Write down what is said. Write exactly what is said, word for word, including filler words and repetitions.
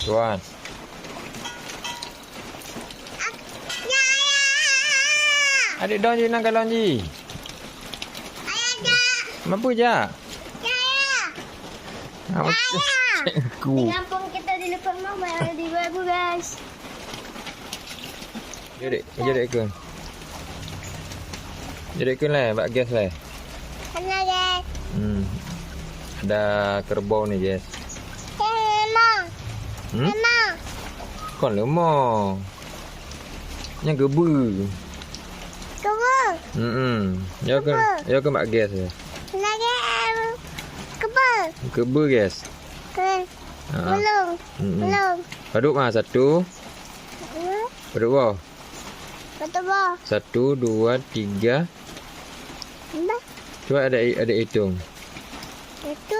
Tuan. Adik dong ji nan kalon ji. Mampu jak? Aku. Di kampung kita di Lukon Mama ada di baru, guys. Jadi, jadi ikut. Jadi ikut lah, bak gas lah. Hana, guys. Hmm. Ada kerbau ni, guys. Eh, lemah. Hmm? Lemah. Kon lemah. Nyan keubeu. Keubeu. Hmm. Ya ke? Keubeu. Ya ke bak gas ya? Lagi, em, keubeu. Keubeu, guys. Ke. Ha. Belum. Hmm. Belum. Padub mah satu. Hmm. Padub boh. Padub boh. Satu, dua, tiga. Dah. Cuba ada, ada hitung. Itu.